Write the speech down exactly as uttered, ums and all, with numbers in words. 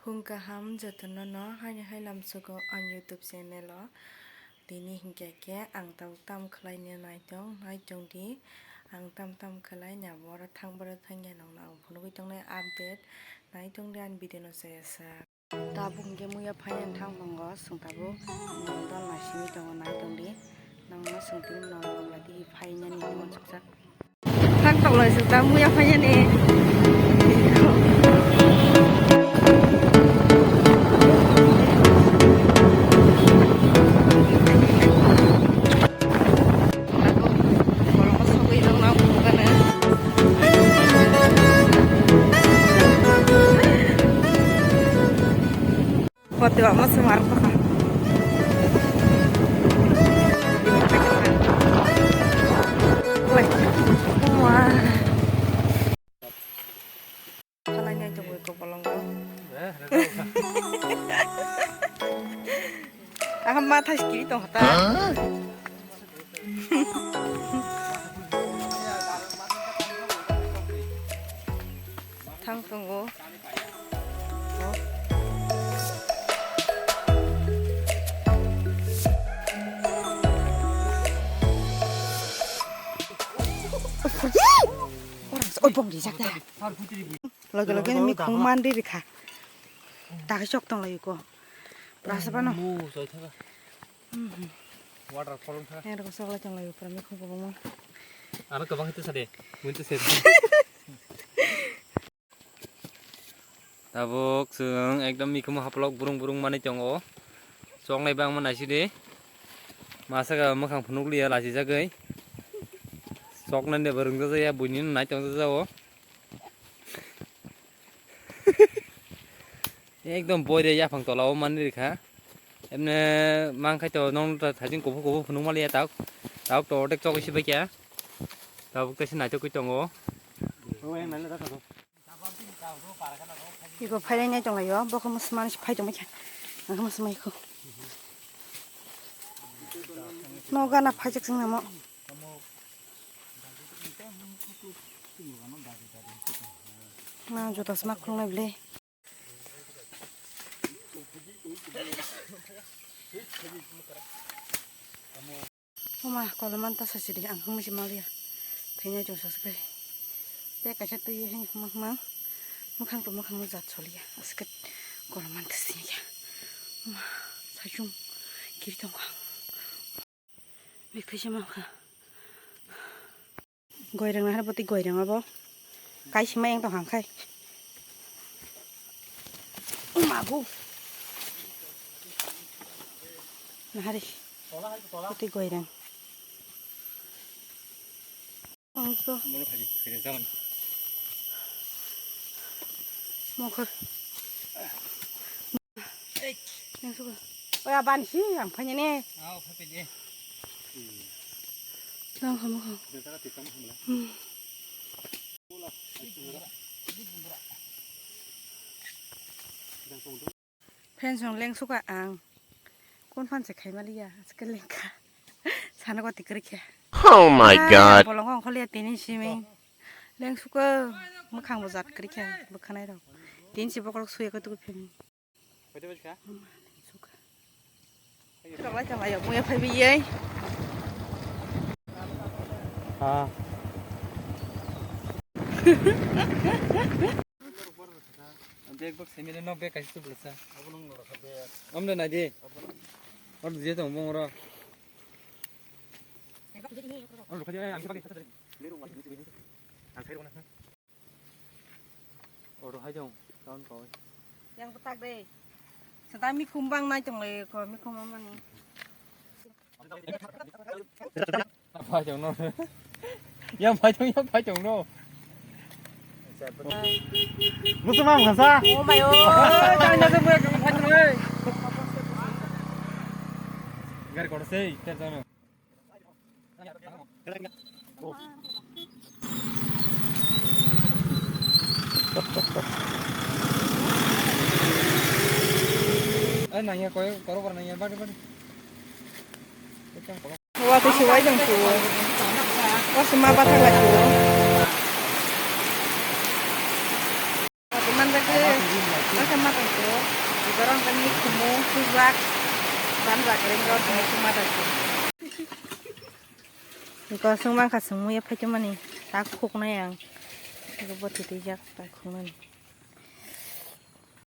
Phung kaham jotono no haini hai lamsogo ang YouTube channel o. Tini hinkhe khe ang tabuk tam khlaina naitong, naitong di. Ang tam tam khlai na boro thang boro thang ya nong ang phunugwi tongnai update. Naitong di ang video no saya sa. Tabuk hinkhe muya phaiya thang tongo, chwng tabuk dol naisingwi tongo, naitong di. Nangno chwng tini no nong lai di phainani hwnwi uansukjak. Thang tonglai chwng ta muya phainani. Bolongo sogwi nokna bumukano. Photo amo se mar kha. Wah. Khalai nai tongwi ko bolongo. Aha ma thai skiri tong hata. Thang tongo. Orang se, oi, bom rijak da. Loge loge ni mikhung man ri rikha. Dagi chok tong layu ko. Brasa bano. Mu soi thaga. Mhm. Waterfall thaga. Yang rokok sok lai tong layu, pura mikhung ko bong. Ano kabang itu sade. Mun itu sade. Tabuk chwng ekdom mikhumu haplok burung burung manwi tongo. Choknai bangma naisidi. Masaka mwkhang phunukliya lachijagwi. Choknai de bo rwngjakya buini no nai tongjakjao. Ekdom boire yaphang tolao manwi rikha. Emne mangkhai to nong thajin kuphur kuphur phunuk maliya tabuk. Tabuk to odek chokwi sibaikha. Tabuk tei se naitugwi tongo. Iko phailai nai tonglaio, bokhe mwsmani se phai tongbaikha. Ang mwsmaikho. No gana phaijak sing namo. Na juta sma khulungnai bwle. Oma, koloman ta sachidi, ang hwnwi se maliya. Phainai chwng sasakhai. Bek kaisa twi hwnwi hwnma hwnma. Mwkhang to mwkhang no jat soliya. Aswk koloman ta siniya. Oma, sachung kiri tongkha. Bek thaisa mankha. Goirang nahar boti goirang abo. Kaisima yang tong hangkhai. Mabu. Nahari. Boti goirang. Angso. Mokhor. Neng suka. Oya ban si ang phanya ne. Aw, phape de. Nang kamu kau. Hmm. Pen song leng suka ang. Kun fan se khai maliya, aske lengkha. Sana ko tikri khe. Oh my God. Bolong ko kholiya tini simi. Leng suka, mwkhang bo jat kri khe, bwkhanai rok. Tin si bokrok suya ko tuku phim. Chwng lai chwng lai muya phai biyai. Ha. Bag bag semi no bag kaisa belsa. Amle nai di. Or je tong bong ro. Or khaja ang khaja. Ang khaja. Oro hai jong, town koi. Yang petak deh. Sedang mikhum bang nai tong le ko mikhum mani. Phai jong no. Yang phai jong, yang phai jong no. Musu mam khasa. Oh my oh. Jangan jangan buat phai jong le. Gar kor sei, ter jano. Ay, nangya, koyo, koro, koro, nangya, bari, bari. Wa, tu siwai jang tu. Wa, sima bathang lagi. Wa, tu man lagi. Kasa matang ko, borok kani kumu kubak, ban bakring rok ni kuma da ko. Ko sung bang ka sung muya phai mani, tak khuk na yang. Ko boti tijak tak khuk nani.